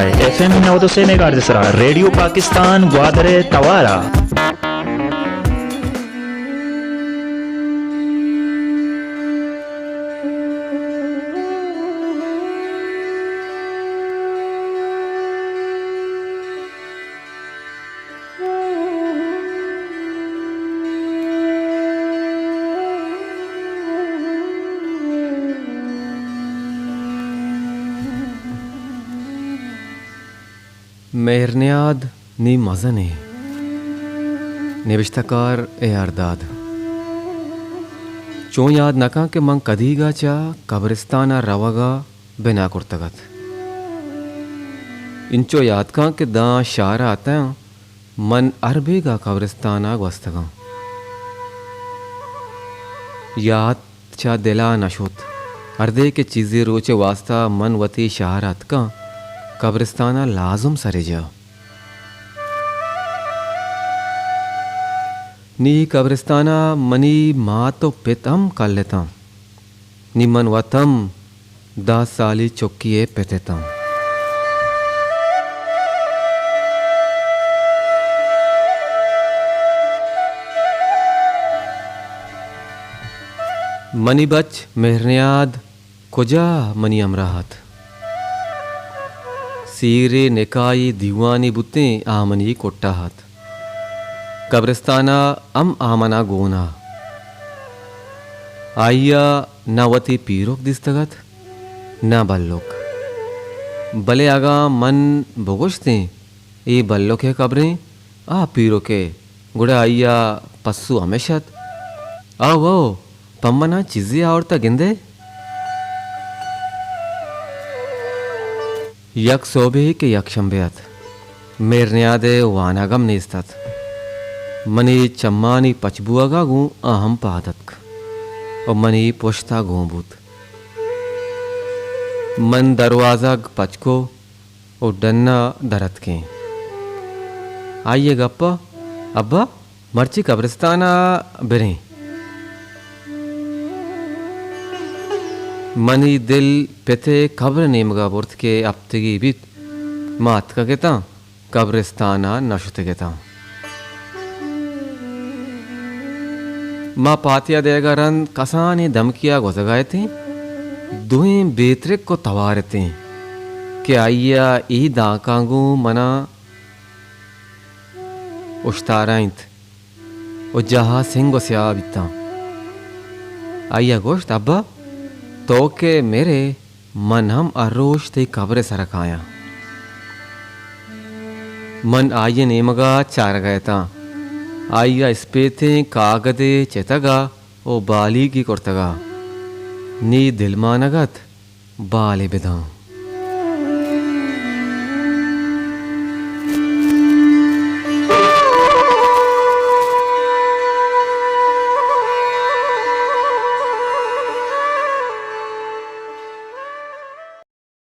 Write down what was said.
F M نود و سے میگاہرتز ءِ سرا ریڈیو پاکستان گوادر ءِ توار ءَ۔ مہرنیاد نی مزن ایں۔ نبشتہ کار اے آر داد۔ چون یاد نہ کن کہ من کدیگ ءَ چہ قبرستان ءَ روگ ءَ بنا کرتگ ات۔ انچو یات کن کہ داں شہر ءَ اتاں، من ہر بیگاہ قبرستان ءَ گوستگاں۔ یات چہ دل ءَ نہ شت۔ ہردے کہ چیزے روچے واستا من وتی شہر ءَ اتکاں، قبرستان ءَ لازم سر جاہ۔ نی قبرستان ءَ منی مات و پت ہم کل اتاں۔ نی من وت ہم دہ سالی چکی ءِ پت اتاں۔ منی بچ مہرنیاد کجا منی ہمراہ ات۔ سیرے نکاحی دیوانے بوتیں، آ منی کٹا ات۔ قبرستان ءَ ہم آ منا گون ءَ۔ آئی ءَ نہ وتی پیرک دیستگ ات، نہ بلک۔ بلے اگاں من بگوشتیں، اے بلک ءِ قبریں، آ پیرک ءِ، گڑا آئی ءَ پسو ہمیش ات، او، او، پہ منا چیزے آورتہ گندئے؟ یک سہبے کہ یک شمبے ات، مہرنیاد ءِ وانگ ہم نیست ات۔ منی چمانی پچ بوگ ءَ گوں آ ہم پاد اتک و منی پشت ءَ گون بوت۔ من دروازگ پچ کو و ڈن ءَ در اتکیں۔ آئی ءَ گپ ءَ، ابا! مرچی قبرستان ءَ بریں۔ منی دل پت ءِ قبر ءِ نیمگ ءَ برت کہ ہپتگے بیت، ما اتکگ اتاں، قبرستان ءَ نہ شتگ اتاں۔ ما پاتیا دئیگ ءَ رند کسانیں دمکے ءَ گوزگ ءَ اتیں، دوئیں بے ترک و توار اتیں کہ آئی ءَ اے دانکاں گوں منا اشتارائینت و جاہ ءَ سنگ و سیاہ بیتاں۔ آئی ءَ گوشت، ابا! تو کہ مرئے، من ہم ہر روچ تئی قبر ءِ سر ءَ کایاں۔ من آئی ءِ نیمگ ءَ چارگ ءَ اتاں۔ آئی ءَ اسپیتیں کاگدے چتگ ءَ و بالیگے کرتگ ءَ۔ نی دلمانگ ات، بالے بداں۔